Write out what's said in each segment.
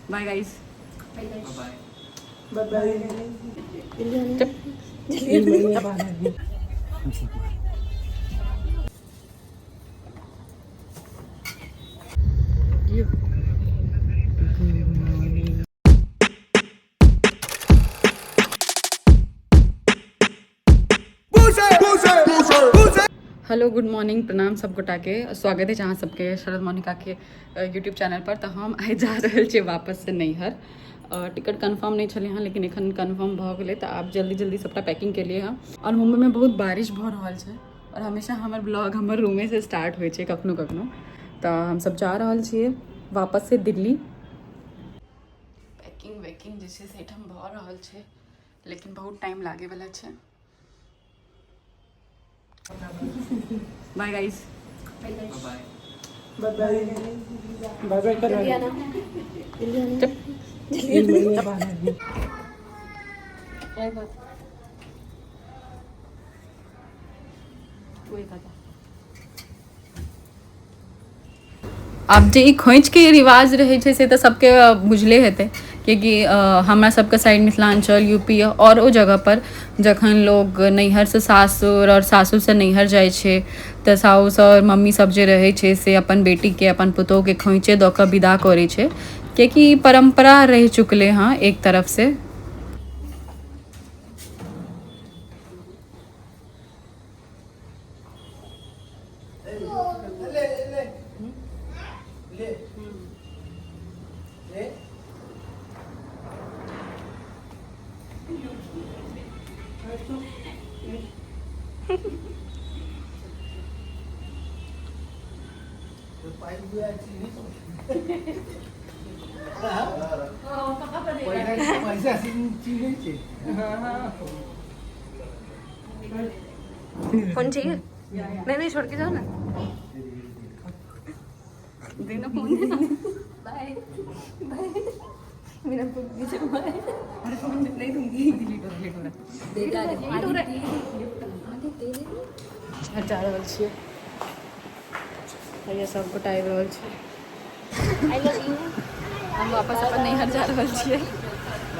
Bye guys. Bye bye. Hello good morning, प्रणाम सब गोटा के। स्वागत है अहाँ सबके शरद मोनिका के यूट्यूब चैनल पर। तो हम आइ जा रहल छी वापस से नैहर। टिकट कन्फर्म नहीं छलै हँ, लेकिन एखन कन्फर्म भऽ गेलै। तऽ आब जल्दी जल्दी सबटा पैकिंग केलिए हँ। और मुम्बईमे बहुत बारिश भऽ रहल छै और हमेशा हमर ब्लॉग हमर रूमे से स्टार्ट होइ छै कखनो कखनो। तऽ हमसब जा रहल छियै वापस से दिल्ली। पैकिंग वैकिंग जे छै से एहिठाम भऽ रहल छै, लेकिन बहुत टाइम लागैवला छै। Bye guys. Bye bye. Bye bye कर। आब जे ई खोँइछके रिवाज रहै छै से तऽ सबके बुझले हेतै, कियाकि हमरा सबके साइड मिथिलाञ्चल, यूपी आओर ओ जगह पर जखन लोग नैहरसँ सासुर और सासुरसँ नैहर जाइ छै तऽ साउस और मम्मी सब जे रहै छै से अपन बेटीके अपन पुतोहुके खोँइछे दऽ कऽ विदा करै छै, कियाकि ई परम्परा रहि चुकलै हँ एक तरफसँ। फोन चाहिए? नहीं नहीं, छोड़ के जाओ ना। देना फोन। बाय बाय, मेरा फोन दीजिए। बाय। अरे फोन नहीं दूंगी, डिलीट हो, डिलीट हो रहा है, डिलीट हो रहा है। जा रहल छियै, भैया सब गोटा आबि रहल छै। I love you. हम वापस अपन नैहर जा रहल छियै,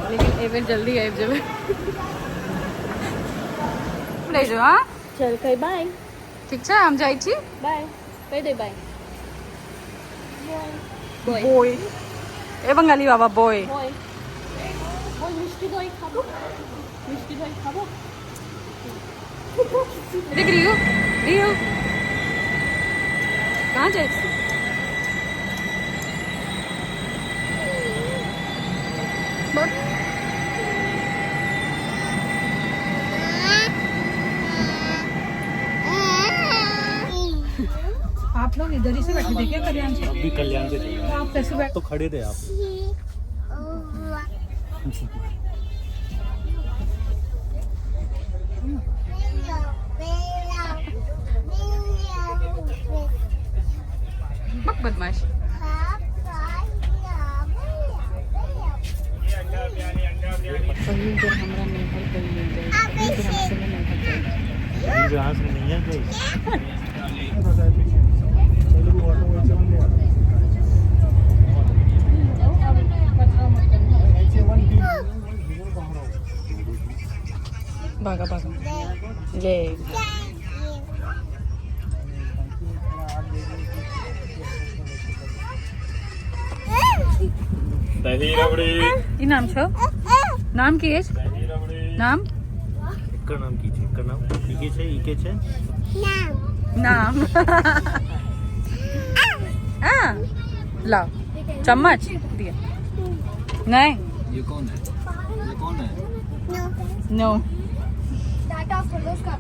लेकिन एहि बेर जल्दी आबि जेबै। रहि जाउ। हाँ। चल कह बाय। ठीक छै, हम जाइ छी। बाय कह दे, बाय। बॉय ए बंगाली बाबा बॉय। বয় বয়, মিষ্টি দই খাবো, মিষ্টি দই খাবো। देख रही हो, रियो कहाँ जाइ छी? आप लोग इधर ही से बैठे थे क्या कल्याण से? अभी कल्याण से चले। तो आप कैसे बैठ तो खड़े थे आप। बक बदमाश। पहिल बेर हमरा नैहर कहियो नहि जाइ छै, पहिल बेर हमरा संगे नैहर जाइ छै। जहाँ से नहीं है गई। भागा भागा ये। दही रबड़ी। की नाम छौ? नाम की अछि? दही रबड़ी। नाम? एकर नाम की छै? एकर नाम ई के छै? ई के छै? नाम आ लाओ चम्मच दिया नहीं। ये कौन है? ये कौन है? नो। डाटा ऑफ कर दो उसका।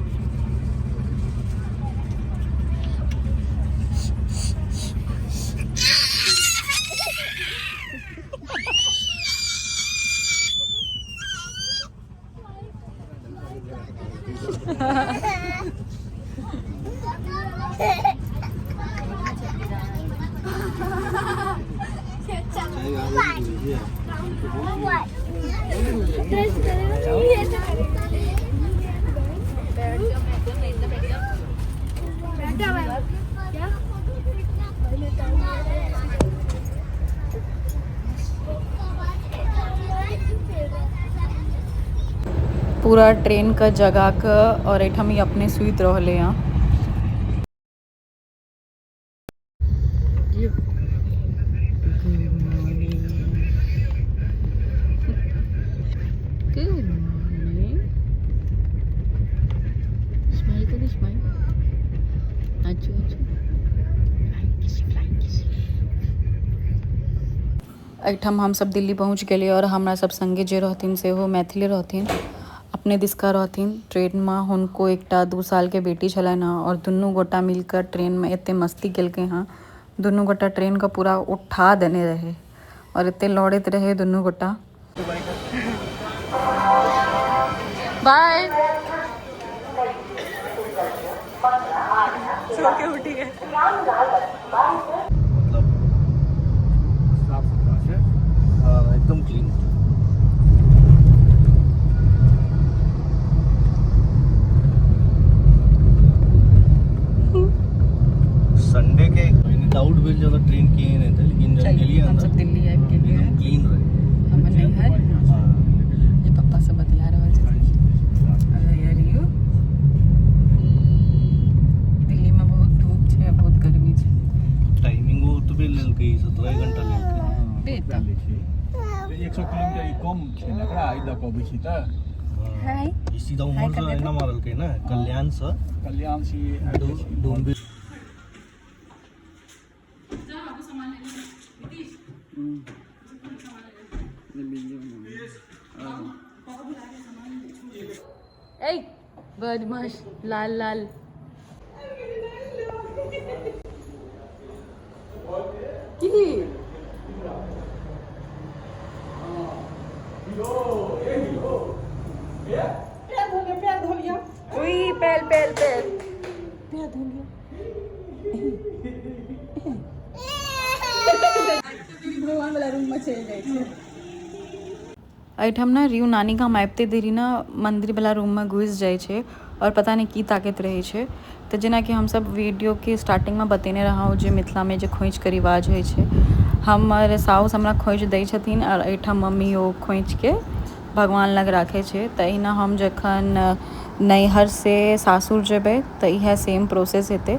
पूरा ट्रेनके जगा कऽ आओर एहिठाम ई अपने सुति रहलै हँ। Good morning. Smile करू, स्माइल। आचू आचू, फ्लाइंग किस। एहिठाम हमसब दिल्ली पहुँच गेलियै आओर हमरा सब सङ्गे जे रहथिन सेहो मैथिले रहथिन, अपने दिसका रहथिन। ट्रेनमे हुनको एकटा 2 सालके बेटी छलनि हँ आओर दुनू गोटा मिलकऽ ट्रेनमे एते मस्ती केलकै हँ। दुनू गोटा ट्रेनके पूरा उठा देने रहै आओर एते लड़ैत रहै दुनू गोटा। बाय। सो के उठी है। मतलब साफ सुथरा छै। हाँ, एकदम क्लीन। संडे के डाउट भेल जे ट्रेन केहन हेतै, लेकिन जब गेलियै हमसब अंदर दिल्ली आबि गेलियै। एकदम क्लीन रहै। हमर नैहर। ये पप्पा सब बतिया रहल छथिन। अरे रियो, दिल्ली में बहुत धूप छै, बहुत गर्मी छै। टाइमिंगो ओतबे लेलकै, 17 घंटा लेलकै। बेटा। 100 किलोमीटर ई कम छै ने एकरा, एहि दऽ कऽ अबै छी तऽ। हाय। ई सीधा उम्हर से एना मारलकै ने, कल्याण से। कल्याण से आबि जाइ छी। डोम्बी। ए बदमाश, लाल लाल। की उई पैल पैल पैल पैर धो लिया। भगवान वाला रूम में चलि जाइ छै। एहिठाम ने रियू नानी गाम आबिते देरी ने मन्दिरवला रूममे घुसि जाइ छै आओर पता नहि की ताकैत रहै छै। तऽ जेनाकि हमसब वीडियोके स्टार्टिंगमे बतेने रहौँ जे मिथिलामे जे खोँइछके रिवाज होइ छै, हमर साउस हमरा खोँइछ दै छथिन आओर एहिठाम मम्मी ओ खोँइछके भगवान लग राखै छै। तऽ एहिना हम जखन नैहरसँ सासुर जेबै तऽ इएह सेम प्रोसेस हेतै।